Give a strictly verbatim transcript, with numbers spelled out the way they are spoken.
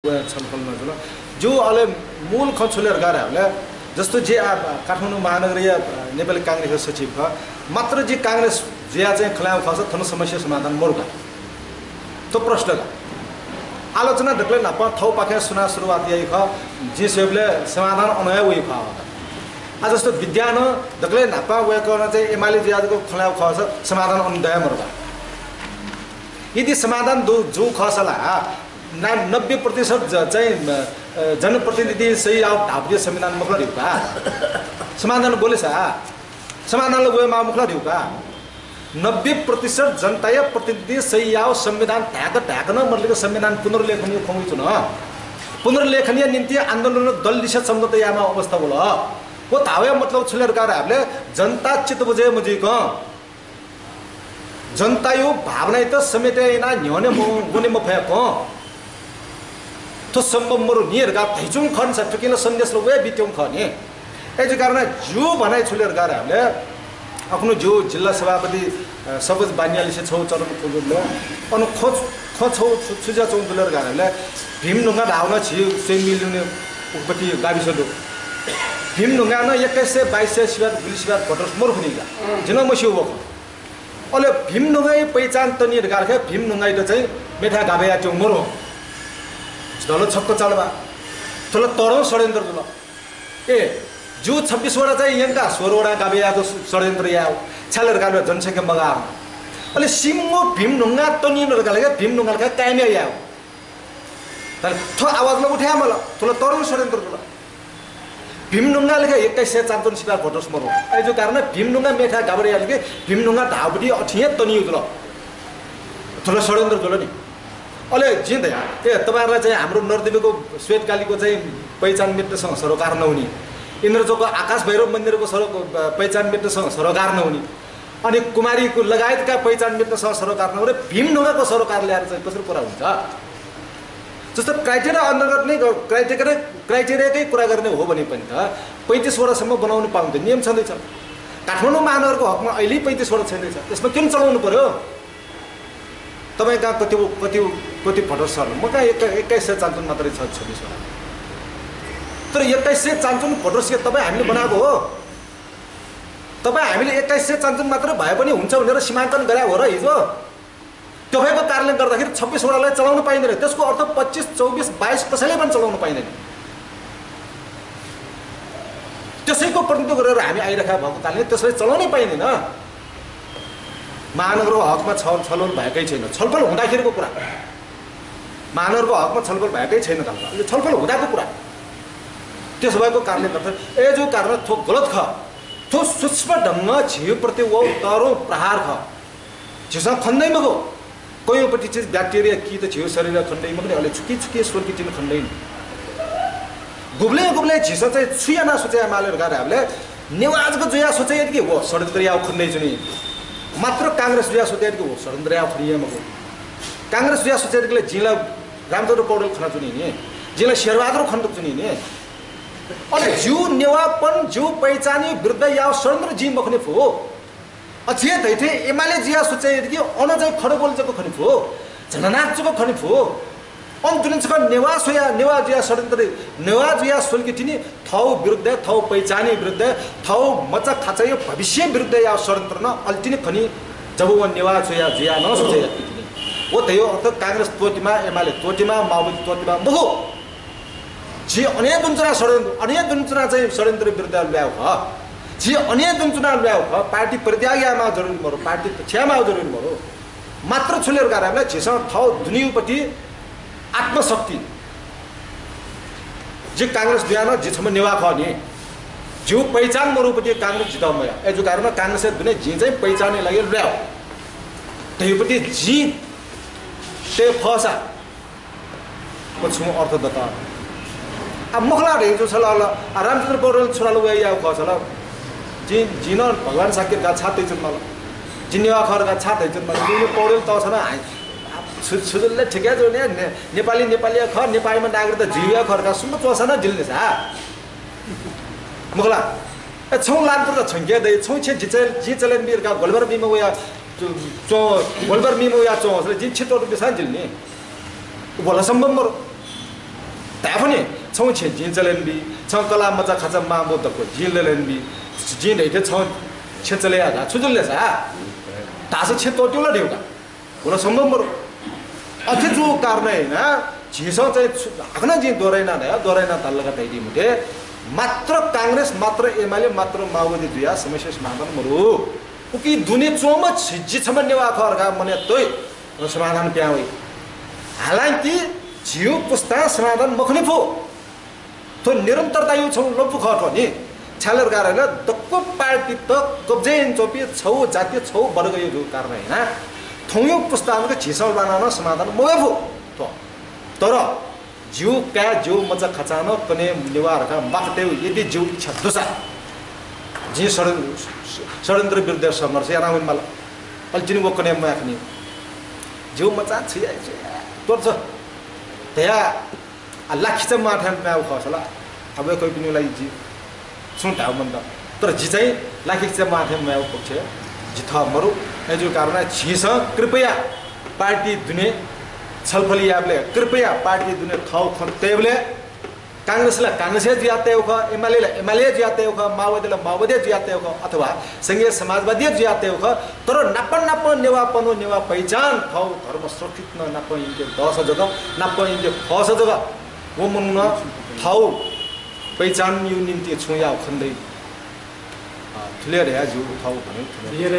छलफल नजुल। ज्यू, अले मूल खँ छु ले धकाः धायेबलय्, जस्तो जि आ, काठमाडौं महानगरीय, अ, नेपाली कांग्रेसया सचिव खः, मात्र जि कांग्रेस जुया चाहिँ खँ ल्हायेगु खःसा थन समस्या समाधान मरु का। थ्व प्रश्न का। आलोचना दकलय् न्हापां थःपाखें सुनां सुरुवात याइ खः, जिं स्वयेबलय् समाधान अन हे वइ खः। आ, जस्तो विद्या नं दकलय् न्हापां वय्कलं चाहिँ एमाले जुया जक खँ ल्हायेगु खःसा समाधान अन दये मरु का। यदि समाधान दु, जू खःसा ला, ना, नब्बे प्रतिशत ज-, चाहिँ, अ, जनप्रतिनिधि सही याःगु धाःगुलिं संविधान मखु ला धइगु का। समाधान ग्वलय् सा, समाधान ला वये माःगु मखु ला धइगु का। नब्बे प्रतिशत जनताया प्रतिनिधि सही याःगु संविधान धाय्क धाय्क नं मदुलिक संविधान पुनर्लेखनया खँ वइच्वन। पुनर्लेखनया निंतिं आन्दोलन दललिसे सम्झौता यायेमाःगु अवस्था वल। व धाःगुया मतलब छु ले धकाः धायेबलय् जनता चित्त बुझे मजुइकं जनताया भावनायात समेटे यानाः न्ह्यःने म-, वने मफयाकं थ्व सम्भव मरु नि धकाः धयाच्वंगु खः नि सा, थुकिं ला सन्देश ला वये बित्यंगु खः नि। अय् जूगु कारणं ज्यू भनाइ छु ले धकाः धायेबलय् अखुन्हु ज्यू जिल्ला सभापति, अ, सवज बानियालिसे छगू चरण पुगुबलय् अन खँ, खँ छगू छु, छु जुयाच्वंगु दु ले धकाः धायेबलय् भीमढुङ्गा धाःगु नं झी स्वये मिले नि, उकिपति गाविस दु। भीमढुङ्गां नं एक्काइस सय बाइस सय सिबें गुलि सिबें भोटर्स मरु खनी का। जिं नं मस्यू व खँ। अले भीमढुङ्गाया पहिचान तनी धकाः धाःसा भीमढुङ्गायात चाहिँ मेथाय् गाबे यायेत्यंगु मरु। झी ला छक्क चाल बा। थ्व ला तःधंगु षड्यन्त्र जुल। ए, ज्यू छब्बिस वडा चाहिँ यंकाः सोह्र वडां गाबे यायेगु षड्यन्त्र यायेगु। छाय् ले धकाः धाःसा जनसंख्या मगाः। अले सिंगो भीमढुङ्गा तनी धकाः धाःसा भीमढुङ्गा ला कायम यायेगु। तर थ्व आवाज ला उठे याये माल, थ्व ला तःधंगु षड्यन्त्र जुल। भीमढुङ्गा ला एक्काइस सय चान्चुन सिबें भोटर्स मरु। अय् जूगु कारणं भीमढुङ्गा मेथाय् गाबे याःगुलिं भीमढुङ्गा धाःगुपति अथे हे तनी जुल। थ्व ला षड्यन्त्र जुल नि। अले जिं धया, ए, तपाईंहरुलाई चाहिँ हाम्रो नरदेवीको श्वेतकालीको चाहिँ पहिचान मेट्नसँग सरोकार नहुने, इन्द्रचोकको आकाश भैरव मन्दिरको सरो-, पहिचान मेट्नसँग सरोकार नहुने, अनि कुमारीको लगायतका पहिचान मेट्नसँग सरोकार नहुने भीमढुङ्गाको सरोकार ल्याएर चाहिँ कसरी पूरा हुन्छ? जस्तो criteria अन्तर्गत नै ग-, criteria, criteria कै कुरा गर्ने हो भने पनि त पैंतिस वडासम्म बनाउने पाउने त नियम छँदैछ। काठमाडौँ महानगरको हकमा अहिले पैंतिस वडा छँदैछ, यसमा किन चलाउनु पर्‍यो? तपाईं कहाँ कति, कति, कति भोटर सर्न? म कहाँ एक्का-, एक्काइस सय चान्चुन मात्रै छ, छब्बिस वडा। तर एक्काइस सय चान्चुन भोटर्स के तपाईं हामीले बनाएको हो? तपाईं हामीले एक्काइस सय चान्चुन मात्रै भए पनि हुन्छ भनेर सीमाङ्कन गरे हो र हिजो? त्यो भएको कारणले गर्दाखेरि छब्बिस वडालाई चलाउन पाइँदैन। त्यसको अर्थ पच्चिस, चौबिस, बाइस कसैले पनि चलाउन पाइँदैन। त्यसैको प्रतिनिधित्व गरेर हामी आइराखेका भएको कारणले त्यसलाई चलाउनै पाइँदैन। महानगरको हकमा छ-, छलफल भएकै छैन। छलफल हुँदाखेरिको कुरा। महानगरको हकमा छलफल भएकै छैन त। यो छलफल हुँदाको कुरा। त्यसो भएको कारणले गर्दा, ए, जो कारण थ्व गलत खः। थ्व सूक्ष्म ढंग झीप्रति व तःधंगु प्रहार खः। झीसं खनेदइ मखु। कयौंपट्टि चिज, bacteria, कीट झीगु शरीरय् खनेदइ मखु नि, अले छुकी छुकी स्वल्की तिनि खनेदइ नि। गुबलें गुबलें झीसं चाहिँ छु यानाः सोचे यायेमाल धकाः धायेबलय् नेवाः जक जुयाः सोचे यात कि व षड्यन्त्र याःगु खनेदइच्वनी। मात्र कांग्रेस जुयाः सोचे यात कि व षड्यन्त्र याःगु खने हे मखु। कांग्रेस जुयाः सोचे यात कि ला जिं ला रामचन्द्र पौडेल खनाच्वनी नि, जिं ला शेरबहादुर खनातकच्वनी नि। अले जिगु नेवाःपन, जिगु पहिचानया विरुद्ध याःगु षड्यन्त्र जिं मखने फु। अझ हे धइथें एमाले जुयाः सोचे यात कि अन चाहिँ खड्गोल जक खने फु, झलनाथ जक खने फु। अन दुने छकः नेवाः स्वयाः, नेवाः जुयाः षड्यन्त्र, नेवाः जुयाः स्वल्की तिनि थःगु विरुद्ध, थःगु पहिचानया विरुद्ध, थःगु मचा खाचाया भविष्य विरुद्ध याःगु षड्यन्त्र नं अले तिनि खनी। जब व नेवाः जुयाः, जुयाः नं सोचे यात कि तिनि। व धयागु अर्थ कांग्रेस त्वःतेमाः, एमाले त्वःतेमाः, माओवादी त्वःतेमाः मखु। झी अन हे दुने च्वनाः षड्यन्त्र, अन हे दुने च्वनाः चाहिँ षड्यन्त्र विरुद्ध ल्वायेगु खः। झी अन हे दुने च्वनाः ल्वायेगु खः। पार्टी परित्याग यायेमाःगु जरुरी मरु, पार्टी छ्यायेमाःगु जरुरी मरु। मात्र छु ले धकाः धायेबलय् झीसं थःगु दुनेयापट्टि आत्मशक्ति। जि कांग्रेस जुयाः नं जि छम्ह नेवाः खः नि। जिगु पहिचान मरुपट्टि कांग्रेस जितः मयाः। अय् जूगु कारणं कांग्रेसया दुने जिं चाहिँ पहिचानया लागि ल्वाये धयापट्टि जिं तये फःसा व छुं अर्थ दत। आ, मखु ला धइगु छ ल, ल। आ, रामचन्द्र पौडेल छु ला वयाः याःगु खः छ ल। जिं, जिं नं भगवान शाक्य धकाः छाय् तयाच्वने माल? जि नेवाः खः धकाः छाय् तयाच्वने माल? जिं पौडेल तःसा नं हाइ-, आ, छु, छु जुल ले ठिकै जुल नि, ने-, नेपाली, नेपाली खः, नेपालीम्ह नागरिकता जिगु हे खः धकाः सुम्क च्वंसा नं जिल नि सा। मखु ला? ए, छौं लानपुर त छंके दइ, छौं छेँ जि चले-, जि चले नि धकाः गोलबार बीम्ह वयाः च्व-, च्वं, गोलबार बीम्ह वयाः च्वं, जिं छि त्वःतूपिं सां जिल नि। व ला सम्भव मरु। धायेफु नि, छं छेँ जिं चले यानाबी, छं कलाः मचा खचा माःगु दक्व जिं लले यानाबी, जिं धयाथें छं छेँ चले याः धाः छु जुल ले सा? धाःसा छेँ त्वःतेगु ला धयागु का? व ला सम्भव मरु। अथे जूगु कारणं यानाः झीसं चाहिँ छु, हाकनं जिं दोहोऱ्याना धया, दोहोऱ्याना धाल का धयादी मते, मात्र कांग्रेस, मात्र एमाले, मात्र माओवादी जुयाः समस्या समाधान मरु। उकी दुने च्वंम्ह झी, जि छम्ह नेवाः खः धकाः मनय् तइ, समाधान पिहां वइ। हालांकि झीगु पुस्तां समाधान मखने फु। थ्व निरन्तरताया छगू लँपु खः थ्व नि। छाय् धकाः धाःसा दक्व पार्टीत कब्जाय् यानाच्वंपिं छगू जाति, छगू वर्गया जूगु कारणं यानाः थौंया पुस्तां जक झीसं ल्वानाः नं समाधान मवये फु थ्व। तर जिगु काय्, जिगु मचा खचां नं कन्हय् नेवाः धकाः म्वाकातयेगु यदि जिगु इच्छा दुसा, जिं षड्यन्त्र, षड्यन्त्र विरुद्धया संघर्ष याना वनेमाल। अले जिं व कन्हय् म्वाये खनी। जिगु मचां छु याये, छु याये, त्वःत छ धया आ, लाखिचा म्वाःथें म्वायेगु खःसा ला, अब वय्कःपिनिगु लागि जि छुं धायेगु मन्त। तर जि चाहिँ लाखिचा म्वाःथें म्वायेगु पक्षय् जि थः मरु। अय्जूगु कारणं झीसं कृपया पार्टी दुने छलफल यायेबलय्, कृपया पार्टी दुने थःगु खँ तयेबलय् कांग्रेस ला कांग्रेस हे जुयाः तयेगु खः, एमाले ला एमाले हे जुयाः तयेगु खः, माओवादी ला माओवादी हे जुयाः तयेगु खः, अथवा संघीय समाजवादी हे जुयाः तयेगु खः। तर नाप नाप नेवाःपन, नेवाः पहिचान, थःगु धर्म संस्कृति नं नाप इमिके दःसा जक, नाप इमिके फःसा जक व मनुखं थःगु पहिचानया निंतिं छुं याःगु खने दइ। अ, थुलि हे धयाः जिगु थःगु भनाइ थुलि हे।